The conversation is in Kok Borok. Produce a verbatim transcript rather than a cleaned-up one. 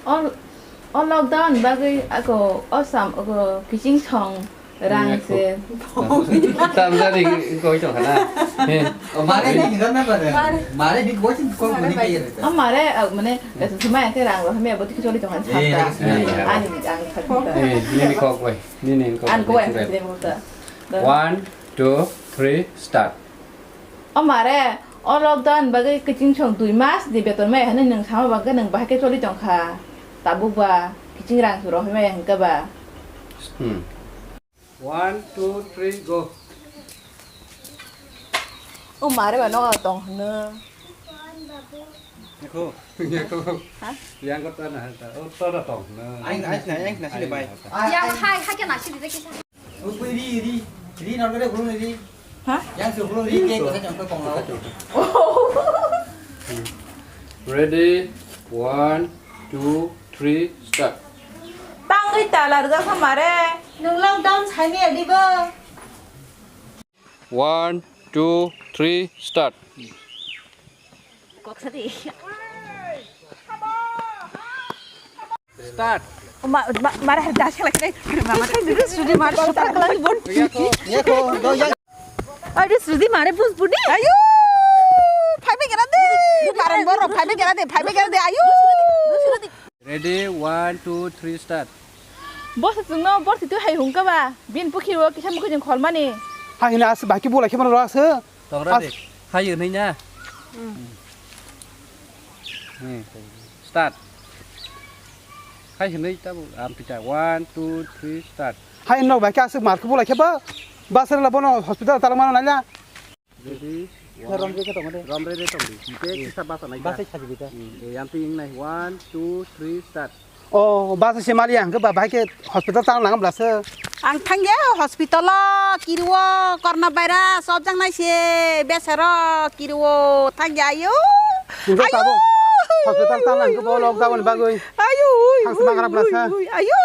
O, o lockdown bagwi ako o sam ako kiching song rang se. Tamjani koi tong khana. He. O mare ni hino na bare. Mare. Mare big boy sin kol koni kaya reta. O mare, ah, mane, eto sima yang ke rang lo, hame abot kicholi tong khana. Eh, sata. Eh, ya. Ani ang khata. Eh, nini kok koi. Nini kok. An koi. One, two, three, start. O mare, o lockdown bagwi kiching song dui mas ni beton mai hwnwi nwng sama bagwi nwng bahai khe choli tong kha. Tabuk ba kiching rang su rohoi maya hwnkhe ba. Hmm. One, two, three, go. O mare ba nogo tong hwno. Yako. Yako. Ha? Yang kata na ta. O to da tong hwno. Aing, aing na, aing na sini bai. Yang hai, hai khe na sini de kisa. Ui, ui, ri, ri, ri, nor kare khulung ri. Ha? Yang su khulung ri, ke kasa chong kong lao. Ready, one, two, three, start. Tangwi tala rwjak kha mare. Nwng lockdown saimaya dibo? One, two, three, start. Kok sadi. Start. Ma, ma, mare har dash khalai khalai. Mama kan duduk sudi mar sutar khalai bon. Yako, yako, go yang. Aduh sudi mare bus budi. Ayo. Phai be kena de. Maran boro phai be kena de, phai be kena de. Ayo. Ready, one, two, three, start. Bosa chwngno borsi twi hai hungka ba. Bin pukhi o kisa mukhi jeng kholmani. Hai hina as baki bolai khe mano ro as. Tongra de. Hai hwnwi na. Hmm. Start. Hai hwnwi tabo ampita. One, two, three, start. Hai no bai khe aswk mar khe bolai khe ba. Basar la bono hospital tala mano naila. Ready? Romre khe tongde. Romre re tongdi. Ke kisa basa nai. Basa saji bita. Hmm. E, yang tu yang nai. One, two, three, start. Oh, basa se mali ang ke ba bai ke hospital tang nang bla se. Ang thangya hospital o kiriwo corona virus objak nai se besero kiriwo thangya ayo. Nungkhe ayo. Tabo hospital tang nang ke bo lockdown bagwi. Ayo. Thang se mangra bla se. Ayo.